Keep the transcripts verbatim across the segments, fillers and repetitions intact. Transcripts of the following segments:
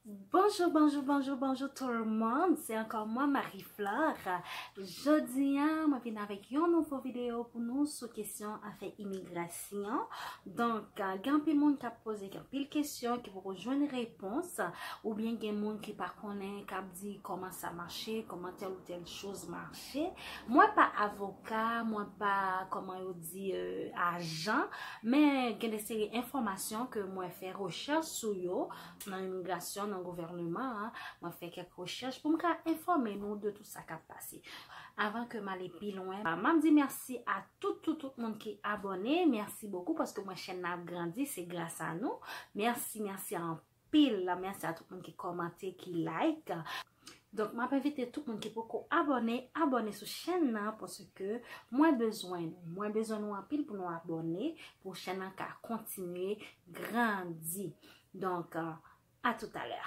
Bonjou, bonjou, bonjou, bonjou tout le monde. Se ankò mwen, Marie Flore. Jodi a, mwen vin avèk yon nouvo videyo pou nou sou kesyon afè imigrasyon. Donk, gen anpil moun k ap poze anpil kesyon ki poko jwenn repons, oubyen gen moun ki pa konnen, k ap di kòman sa mache, kòman tèl ou tèl choz mache. Mwen pa avoka, mwen pa, kòman yo di, ajan, men gen de seri enfòmasyon ke mwen fè rechèch sou yo nan imigrasyon, nan gouvèneman an. Mwen fè kèk rechèch pou m ka enfòme nou de tout sa k ap pase. Avan ke m ale pi lwen, m ap di mèsi a tout, tout, tout moun ki abòne. Mèsi bokou paske mwen chèn nan ap grandi, se gras a nou. Mèsi, mèsi anpil. Mèsi a tout moun ki kòmante, ki like. Donk, m ap envite tout moun ki poko abòne, abòne sou chèn nan paske mwen bezwen nou. Mwen bezwen nou anpil pou nou abòne, pou chèn nan ka kontinye grandi. Donk, a toutalè.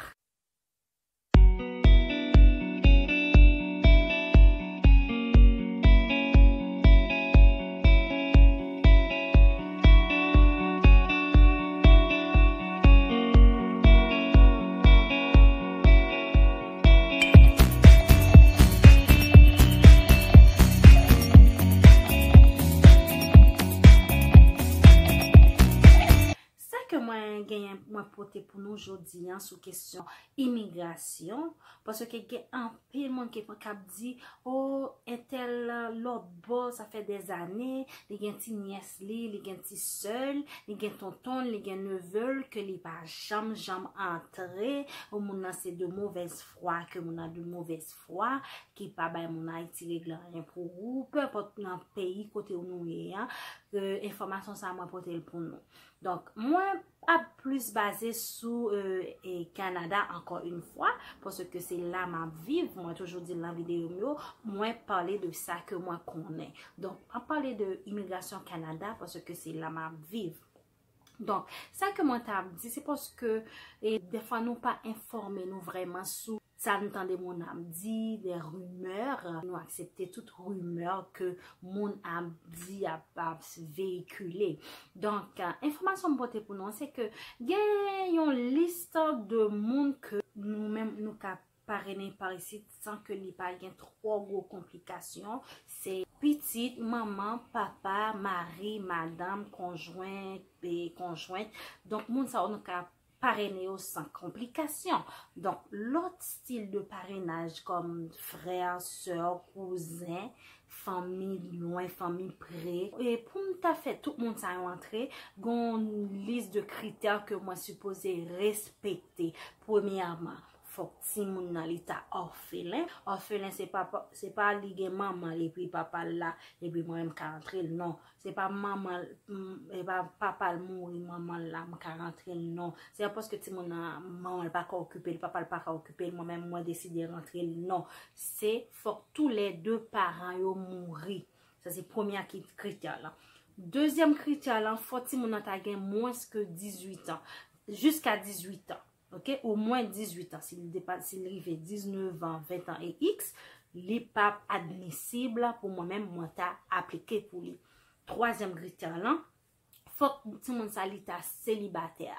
Sa ke mwen genyen, mwen pote pou nou jodi a sou kesyon imigrasyon, paske gen anpil moun ki, k ap di, o, entèl lòtbò, sa fè dèzane, li gen ti nyès li, li gen ti sè l, li gen tonton l, li gen neve l, ke li pa janm, janm antre, o moun nan se de mauvaise foi, ke moun nan de mauvaise foi, ki pa bay moun Ayiti regle anyen pou ou, pe enpòt nan peyi kote nou ye a, ke enfòmasyon sa a mwen pote l pou nou. Donk, mwen ap plis baze sou, e, e, Kanada, ankò yon fwa, paske se la m ap viv. Mwen toujou di l nan videyo m yo, mwen pale de sa ke mwen konnen. Donk, m ap pale de imigrasyon Kanada, paske se la m ap viv. Donk, sa ke mwen ta ap di, se paske, e, defwa nou pa enfòme nou vrèman sou sa nou tande moun ap di, de rimè, nou aksepte tout rimè ke moun ap di, ap, ap veyikile. Donk, enfòmasyon m pote pou nou, se ke gen yon lis de moun ke nou menm nou ka parene pa isit san ke li pa gen twò gwo konplikasyon. Se pitit, manman, papa, mari, madanm, konjwen, e konjwent. Donk, moun sa yo nou ka parene yo san konplikasyon. Donk, lòt stil de parenaj kòm frè, sè, kouzen, fanmi lwen, fanmi pre. E pou m ta fè tout moun sa yo antre, gon lis de kritè ke mwen sipoze respekte. Premyèman, fòk timoun nan li ta òfelen. Òfelen se pa, se pa li gen manman l epi papa l la, epi mwen menm ka antre l, non. Se pa manman l, m, e pa papa l mouri, manman l la, m ka rantre l, non. Se pa paske timoun nan, manman l pa ka okipe l, papa l pa ka okipe l, mwen menm mwen deside rantre l, non. Se fòk tou lè de paran yo mouri. Sa se premye ki, kritè la. Dezyèm kritè la, fò timoun nan ta gen mwens ke dizuit an. Jiska dizuit an. Ok? Omwen dizuit an. Si li depa-, si li rive diznèf an, ven an e iks, li p ap admisib pou mwen menm, mwen ta aplike pou li. Twazyèm kritè lan, fòk timoun sa li ta selibatè.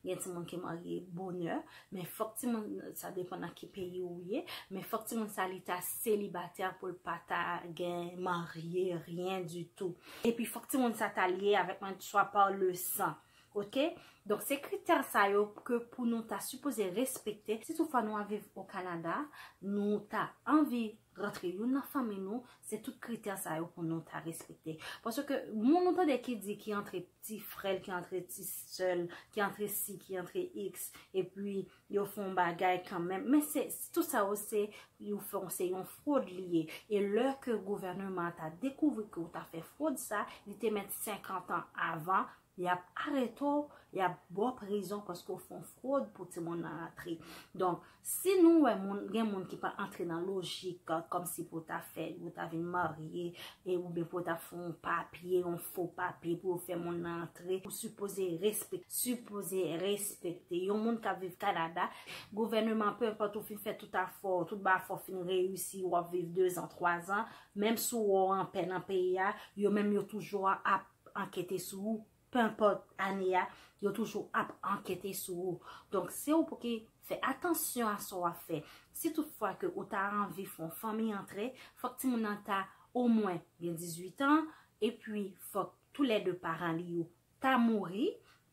Gen timoun ki marye bonè, men fòk timoun, sa depann nan ki peyi ou ye, men fòk timoun sa li ta selibatè pou l pa ta gen marye, rien du tout. Epi fòk timoun sa ta lye avèk mwen swa pa le san. Ok? Donk, se kritè sa yo ke pou nou ta sipoze respekte. Si toutfwa nou ap viv o Kanada, nou ta anvi rantre youn nan fanmi nou, se tout kritè sa yo pou nou ta respekte. Paske moun nou tande ki di ki antre ti frè l, ki antre ti sè l, ki antre si, ki antre iks, epi yo fè yon bagay kanmenm. Men se, tout sa yo se, yo fè, se yon fwod li ye. E lè ke gouvèneman an ta dekouvri ke w ta fè fwod sa, li te mèt senkant an avan, y ap arete w, y ap ba w prizon paske w fè yon fwod pou timoun nan rantre. Donk, si nou wè moun, gen moun ki pa antre nan lojik, kòmsi pou ta fè, pou ta vin marye, e oubyen pou ta fè yon papye, yon fo papye pou yo fè moun nan antre, ou sipoze respek-, sipoze respekte. Yon moun k ap viv Kanada, gouvèneman, pe enpòt ou fin fè tout afè w, tout bagay fè w fin reyisi, w ap viv dezan, twazan, menm si w wè w anpè nan peyi a, yo menm yo toujou ap ankete sou ou. pe enpòt ane a, yo toujou ap ankete sou ou. Donk, se ou pou ki fè atansyon a sa w ap fè. Si toutfwa ke ou ta anvi fè yon fanmi antre, fòk timoun nan ta omwen gen dizuit an, epi fòk toulède paran li yo ta mouri.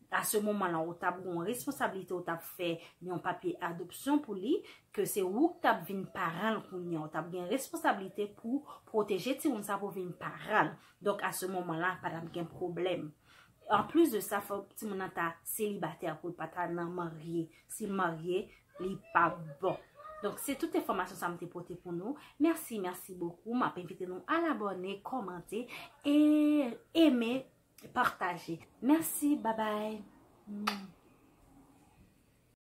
A se moman la, ou t ap gen yon responsablite, ou t ap fè yon papye adopsyon pou li, ke se ou k t ap vin paran l kounye a. Ou t ap gen responsablite pou pwoteje timoun sa pou vin paran l. Donk, a se moman la, pa t ap gen pwoblèm. Anplis de sa, fòk timoun nan ta selibatè pou l pa ta nan marye. Si l marye, li pa bon. Donk, se tout enfòmasyon sa m te pote pou nou. Mèsi, mèsi bokou. M ap envite nou al abòne, kòmante e eme, pataje. Mèsi, babay.